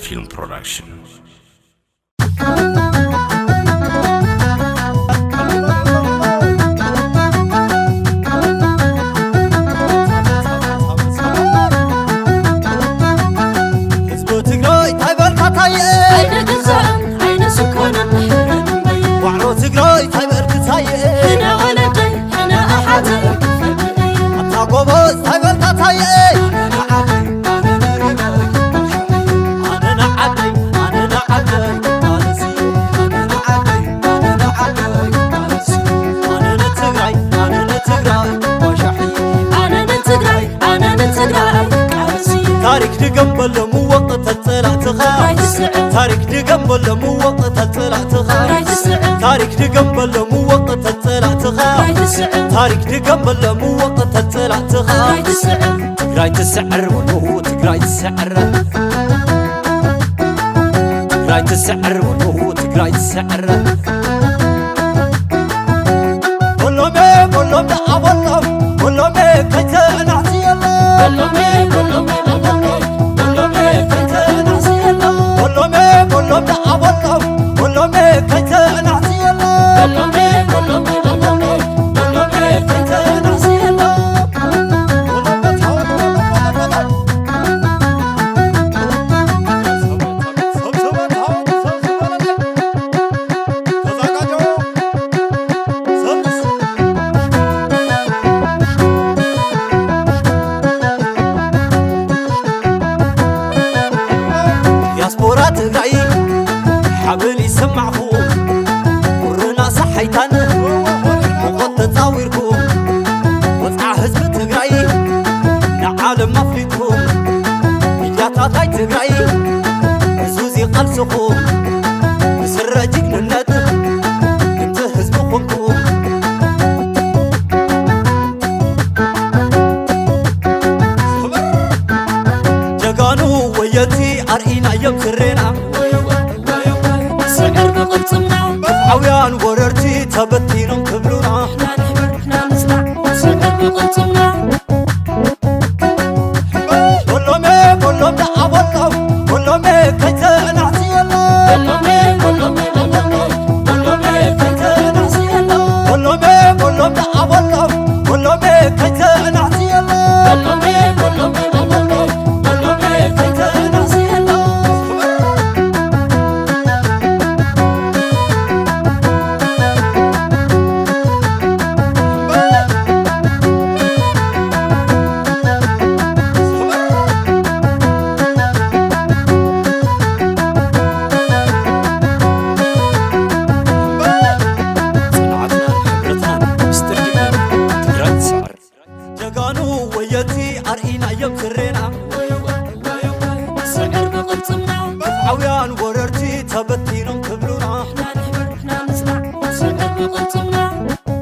Film Production. ህዝቢ ትግራይ እንታይ በልካ ታየ? ኣይንግዛእን ኣይንስኮንን ድሕረን እምበይ። ዋዕሮ ትግራይ እንታይ በልክ ታየ? ሕነ ወለደይ ሕነ ኣሓተይ ክፈልጥ እየ። ኣታ ጎበዝ እንታይ በልካ ታየ? ኣነ ንዓደይ ኣነ ንዓደይ ቃልሲ ኣነ ንዓደይ ኣነ ንዓደይ ቃልሲ ኣነ ንትግራይ ኣነ ንትግራይ ዋሻሒ ኣነ ንትግራይ ኣነ ንትግራይ ቃልሲ ታሪክ ድገም በሎም ወቕተት ጸላእትኻ ትግራይ ትስዕር ታሪክ ድገም በሎም ወቕተት ጸላእትኻ ትግራይ ትስዕር ታሪክ ድገም በሎም ወቕተት ጸላእትኻ ትግራይ ትስዕር ታሪክ ድገም በሎም ወቕተት ጸላእትኻ ትግራይ ትስዕር ትግራይ ትስዕር ወንኡ ትግራይ ትስዕር ትግራይ ትስዕር ወንኡ ትግራይ ትስዕር በሎሜ በሎም ደኣ በሎም በሎሜ ከይተናዕስየሎም በሎሜ በሎም በሎሜ በሎሜ ከይተናዕስየሎም በሎሜ በሎም ደኣ በሎም በሎሜ ከይተናዕስየሎም በሎሜ በሎም በሎሜ በሎሜ ከይተናዕስየሎም ዲያስፖራ ትግራይ ሓበን ይሰማዕኹ ቁርና ሰሓይታን ሙቐት ተፃዊርኩም ወፅዓ ህዝቢ ትግራይ ንዓለም ኣፍሊጥኩም ሚድያታት ናይ ትግራይ ዕዙዝ ቃልስኹም ብስረ ጅግንነት ድምፂ ህዝቢ ኮንኩም ጀጋኑ ወየቲ ኣርኢናዮም ስሬና ስዕር ብቕልፅምና ግፍዓውያን ወረርቲ ተበቲኖም ክብሉና ንሕና ንሕበር ንሕና ንፅናዕ ስዕር ብቕልፅምና በሎሜ በሎም ደኣ በሎም በሎሜ ከይተናዕስየሎም በሎሜ በሎሜ በሎሜ በሎሜ ከይተናዕስየሎም በሎሜ በሎም ደኣ በሎም በሎሜ ከይተናዕስየሎም በሎሜ በሎሜ በሎሜ በሎሜ ከይተናዕስየሎም ጽንዓትናን ሕብረትናን ምስጢር ጅግንነት ትግራይ ትስዕር። ጀጋኑ ወየቲ ኣርኢናዮም ስሬና ስዕር ብቕልፅምና ግፍዓውያን